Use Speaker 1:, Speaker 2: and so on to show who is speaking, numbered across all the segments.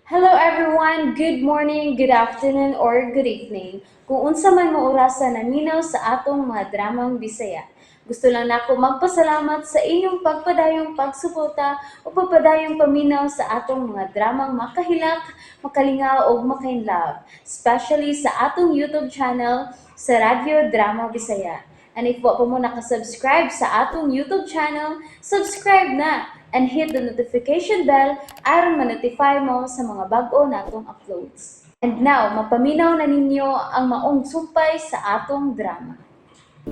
Speaker 1: Hello everyone! Good morning, good afternoon, or good evening. Kung unsa man mo orasa naminaw sa atong mga dramang Bisaya. Gusto lang nako magpasalamat sa inyong pagpadayong pagsuporta o pagpadayong paminaw sa atong mga dramang makahilak, makalingaw ug makainlove, especially sa atong YouTube channel sa Radyo Drama Bisaya. And if wa pa mo nakasubscribe sa atong YouTube channel, subscribe na and hit the notification bell aron ma-notify mo sa mga bag-o natong uploads. And now, mapaminaw na ninyo ang maong sumpay sa atong drama.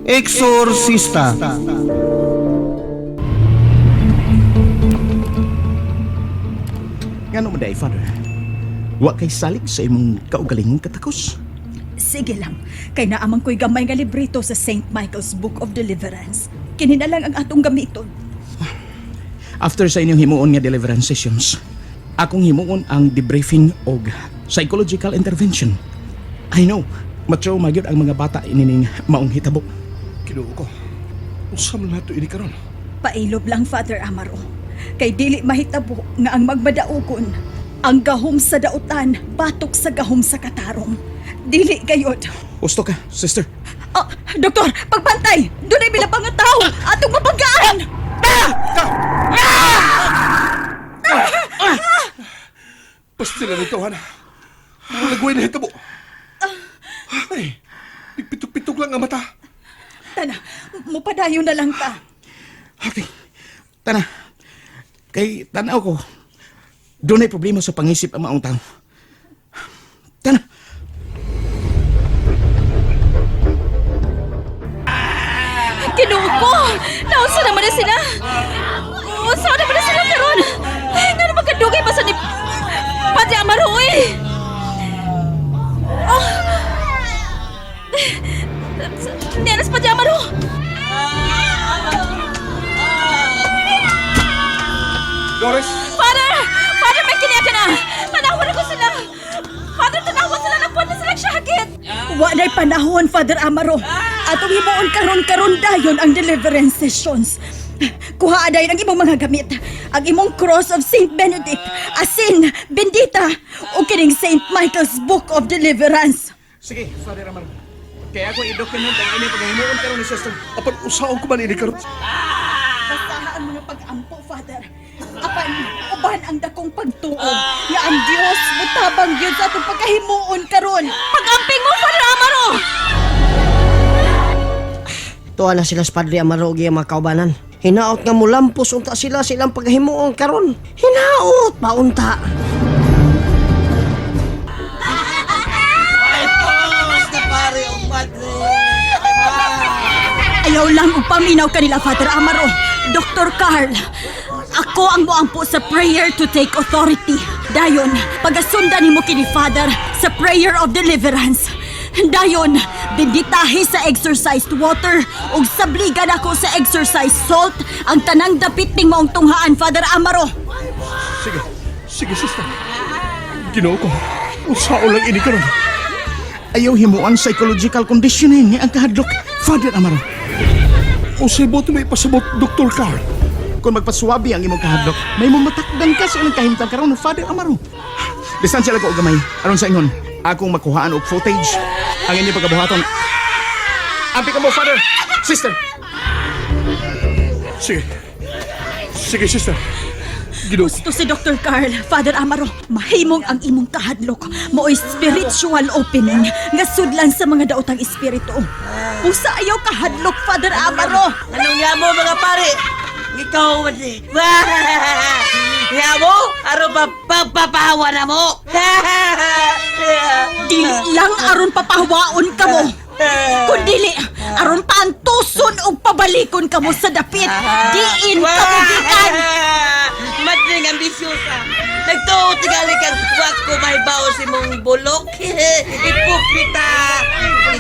Speaker 2: Exorcista. Ngano man day, Father? Wa kay salig sa imong kaugalingong katakos.
Speaker 3: Sige lang, kay naamang ko'y gamay nga librito sa St. Michael's Book of Deliverance. Kini na lang ang atong gamiton.
Speaker 2: After sa inyong himuon nga deliverance sessions, akong himuon ang debriefing og psychological intervention. I know, matrauma gyud ang mga bata inining maong hitabo.
Speaker 4: Kinuo ko. Unsa man nato ini karon?
Speaker 3: Pailob lang, Father Amaro. Kay dili mahitabo nga ang magmadaugon. Ang gahom sa dautan, batok sa gahom sa katarong. Dili gayod.
Speaker 2: Gusto ka, sister.
Speaker 3: Ah, doktor, pagbantay! Dunay bilabang nga tao! Atong mabanggaan!
Speaker 4: Pastila nito, hana. Lagway na hitabo. Ay, nagpitok-pitok lang ang mata.
Speaker 3: Tana, mupadayon na lang ta.
Speaker 2: Okay. Tana. Kay tanaw ko, dunay problema sa pangisip ang maong tao. Tana.
Speaker 3: Kinuo ko! Nausa naman na sila! Unsa naman na sila karon? Ay, nga naman kadugay pa sa ni Padre Amaro eh! Oh! Nianas Padre Amaro!
Speaker 4: Doris!
Speaker 3: Father! Father, may kiniya ka na! Tanawan ako sila! Father, tanawan sila! Nagpuan na silang syakit! Wa na'y panahon, Father Amaro. Atong himuon karon-karon dayon ang deliverance sessions. Kuha dayon ang imong mga gamit. Ang imong cross of Saint Benedict, asin, bendita, o kining Saint Michael's Book of Deliverance.
Speaker 2: Sige, Father Amaro. Kaya ako i-document ang inyong paghimuon karon ni sister.
Speaker 4: Apan usaon ko man ini karon?
Speaker 3: Basaha ang mga pag-ampo, Father. Apan, uban ang dakong pagtuo nga ang Dios mutabang gyud sa atong pagkahimuon karon. Pag-amping mo, Father Amaro!
Speaker 5: Tuwa na sila sa Padre Amaro ug iyang mga kaubanan. Hinaot nga mulampos unta sila silang paghimuon karon. Hinaot pa unta.
Speaker 3: Ayaw lang og paminaw kanila, Father Amaro. Dr. Carl, ako ang moampo sa prayer to take authority. Dayon, pagasundan nimo kini Father sa prayer of deliverance. Dayon, benditahi sa exorcised water ug sabligan ako sa exorcised salt ang tanang dapit ning maong tunghaan, Father Amaro.
Speaker 4: Sige, sige sister. Ginoo ko. Usaon lang ini karon?
Speaker 2: Ayaw himuan psychological conditioning ang kahadlok, Father Amaro.
Speaker 4: Unsay boto may pasabot, Dr. Carl?
Speaker 2: Kung magpaswabi ang imong kahadlok, may matakdan ka sa ilang kahimtang karon, Father Amaro. Distansya lang ko og gamay. Aron sa ingon, akong makuhaan og footage ang inyong pagabuhaton. Ampi ka mo, Father! Sister!
Speaker 4: Sige. Sige, sister. Ginoo ko.
Speaker 3: Gusto si Dr. Carl, Father Amaro, mahimong ang imong kahadlok mo'y spiritual opening nga sudlan sa mga daotang espiritu. Usa ayaw kahadlok, Father Amaro.
Speaker 6: Anong yamo mga pare? Ikaw man eh. Yamo? Aron pa pagpapahawa na mo?
Speaker 3: Dili lang aron papahawaon ka mo. Kundili, aron paantuson og pabalikon ka mo sa dapit. Diin ka mo gikan.
Speaker 6: Madling ambisyosa. Nagtuo tingali kang wak ko may bao si mong bulok. Ipokrita.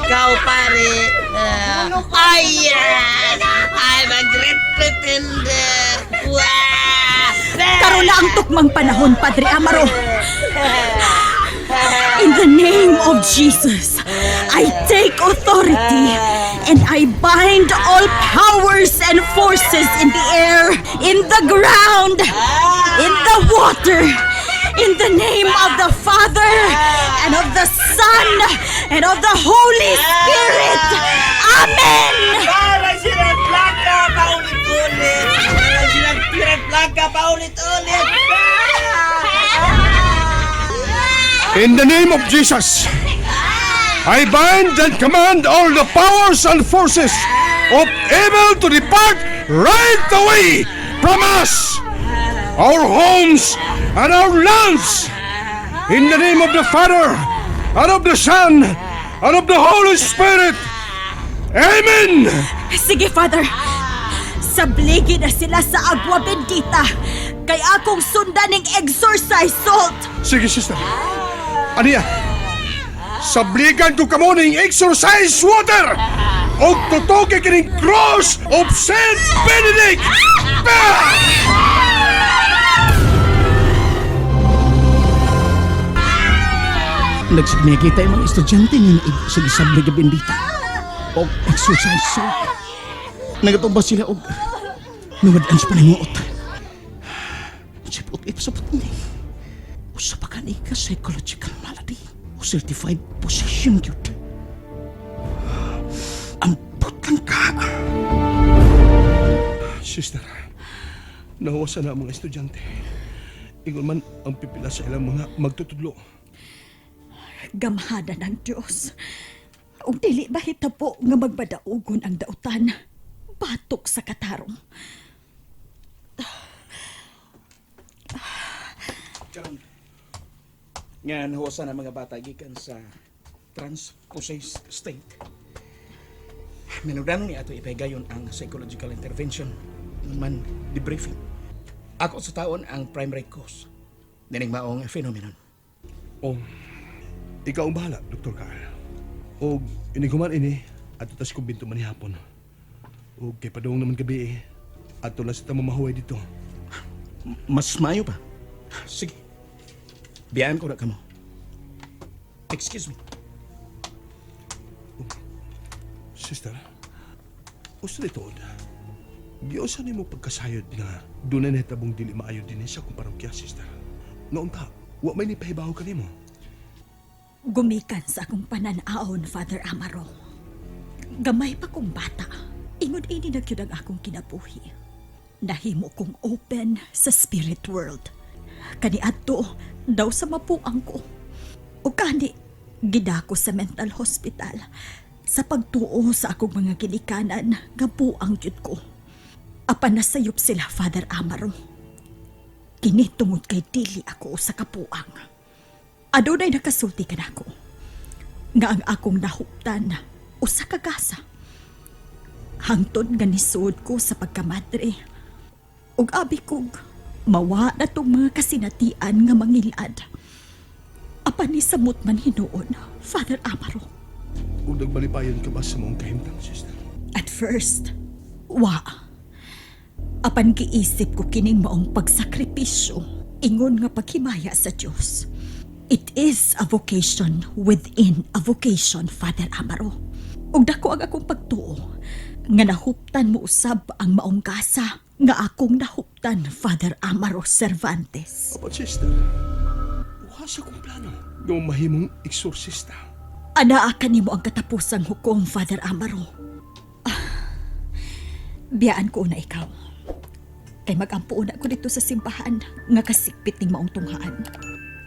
Speaker 6: Ikaw pare. Ay, yes! I'm a great pretender. Wah!
Speaker 3: Karon na ang tukmang panahon, Padre Amaro. In the name of Jesus, I take authority and I bind all powers and forces in the air, in the ground, in the water, In the name of the Father, and of the Son, and of the Holy Spirit. Amen!
Speaker 6: Para silang plaka paulit-ulit! Para silang pirang plaka paulit-ulit!
Speaker 4: In the name of Jesus, I bind and command all the powers and forces of evil to depart right away from us, our homes, and our lands. In the name of the Father, and of the Son, and of the Holy Spirit. Amen!
Speaker 3: Sige, Father. Sabligi na sila sa agwa bendita. Kay akong sundan ning exorcise salt.
Speaker 4: Sige, sister. Aniya? Sabligan ko kamo ning exorcise water! Og tutuki kining cross of Saint Benedict! Ah!
Speaker 2: Nagsignigita yung mga estudyante nga naig sa gisablig nga bendita og exercise salt. Nagatumba sila og nawad-an sa paninguot. Sipot ipsapot ni. Usa pa ka ni ka psychological malady o certified possession gyud. Ambot lang ka.
Speaker 4: Sister, nahuwasan na ang mga estudyante. Ingon man ang pipila sa ilang mga magtutudlo.
Speaker 3: Gamhana ng Diyos. Ug dili ba hitabo nga magbadaugon ang dautan batok sa katarong?
Speaker 2: Karon nga nahuwasan ang mga bata gikan sa transpossessed state. Minudan ni ato ipahigayon ang psychological intervention ingon man debriefing. Ako sa taon ang primary cause nining maong phenomenon.
Speaker 4: O, ikaw ang bahala, Dr. Carl. O, iniguman ini, ato tas kumbinto man hapon. O, kay padung naman gabi eh, ato lang sa tamo mahuway dito.
Speaker 2: Mas maayo pa. Sige. Biyaan ko na kamo. Excuse me.
Speaker 4: Sister, usto nito, giusa nimo pagkasayod nga dunay nahitabong dili maayo dinhi sa akong parokya, sister. Nga unta, wa may nipahibaw kanimo.
Speaker 3: Gumikan sa akong pananaon, Father Amaro. Gamay pa kong bata. Ingon ini na gyud ang akong kinabuhi. Nahimo kong open sa spirit world. Kaniadto daw sa mapuang ko. O kani, gidako sa mental hospital sa pagtuo sa akong mga ginikanan nga buang gyud ko. Apan nasayop sila, Father Amaro. Kini tungod kay dili ako sa kapuang. Adunay nakasulti kanako nga ang akong nahuptan usa ka gasa. Hangtod nga nisuod ko sa pagkamadre. Ug abi kog mawa na tong mga kasinatian nga mangilad. Apan ni samot man hinuon, Father Amaro.
Speaker 4: Ug nagbalipayon ka ba sa mong kahimtang, sister?
Speaker 3: At first, wa. Apan giisip ko kining maong pagsakripisyo, ingon nga paghimaya sa Dios. It is a vocation within a vocation, Father Amaro. Ug dako ang akong pagtuo nga nahuptan mo usab ang maong gasa nga akong nahuptan, Father Amaro Cervantes.
Speaker 4: Apan, sister, wa sa akong plano nga mahimong eksorsista.
Speaker 3: Anaa kanimo ang katapusang hukom, Father Amaro. Ah, biyaan ko na ikaw. Kay magampo na ko dito sa simbahan nga kasikpit ning maong tunghaan.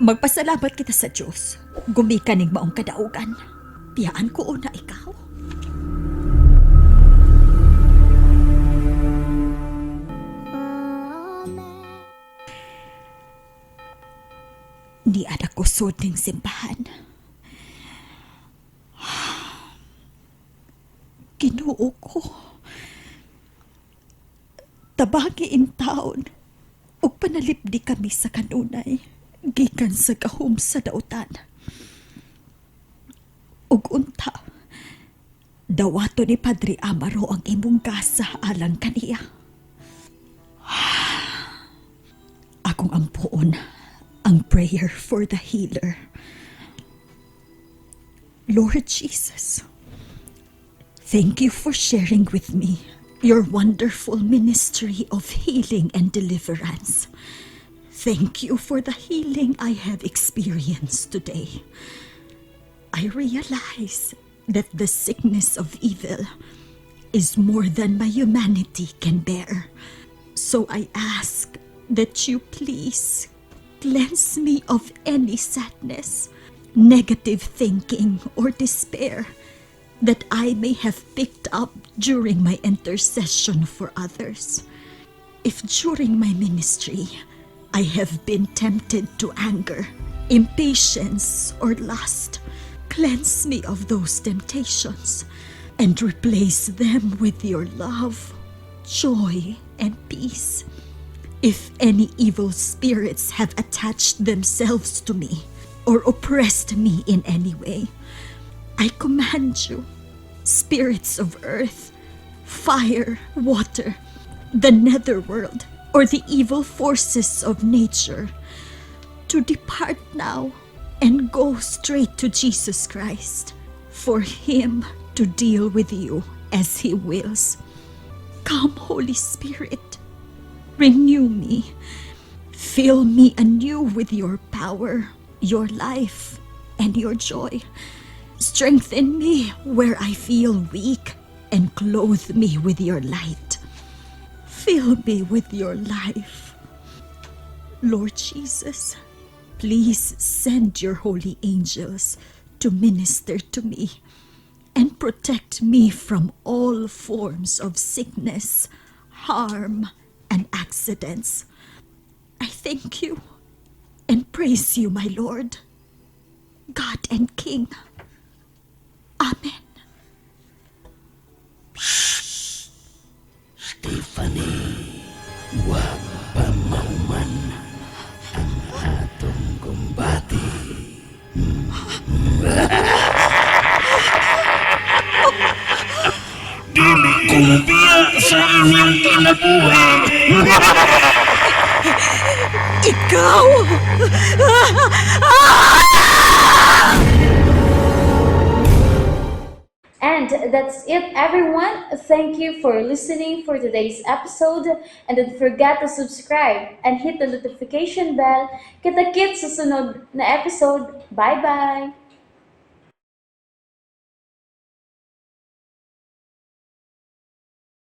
Speaker 3: Magpasalamat kita sa Dios. Gumika ning maong kadaugan. Biyaan ko una ikaw. Di anak ko sud ning simbahan. Ginoo ko. Tabagi in taon ug panalipdi kami sa kanunay gikan sa gahom sa dautan. Ug unta dawato ni Padre Amaro ang imong gasa alang kaniya. Akong ampuon ang prayer for the healer. Lord Jesus, thank you for sharing with me your wonderful ministry of healing and deliverance. Thank you for the healing I have experienced today. I realize that the sickness of evil is more than my humanity can bear. So I ask that you please cleanse me of any sadness, negative thinking, or despair that I may have picked up during my intercession for others. If during my ministry I have been tempted to anger, impatience, or lust, cleanse me of those temptations and replace them with your love, joy, and peace. If any evil spirits have attached themselves to me or oppressed me in any way, I command you, spirits of earth, fire, water, the netherworld, or the evil forces of nature, to depart now and go straight to Jesus Christ, for Him to deal with you as He wills. Come, Holy Spirit, renew me. Fill me anew with your power, your life, and your joy. Strengthen me where I feel weak and clothe me with your light. Fill me with your life. Lord Jesus, please send your holy angels to minister to me and protect me from all forms of sickness, harm, and accidents. I thank you and praise you, my Lord, God and King. Amen.
Speaker 7: Stephanie, wa pa mahuman ang atong kumbati. Dili ko mobiya sa inyong kinabuhi.
Speaker 3: Ikaw!
Speaker 1: And that's it, everyone. Thank you for listening for today's episode. And don't forget to subscribe and hit the notification bell. Kita-kits sa sunod na episode. Bye-bye!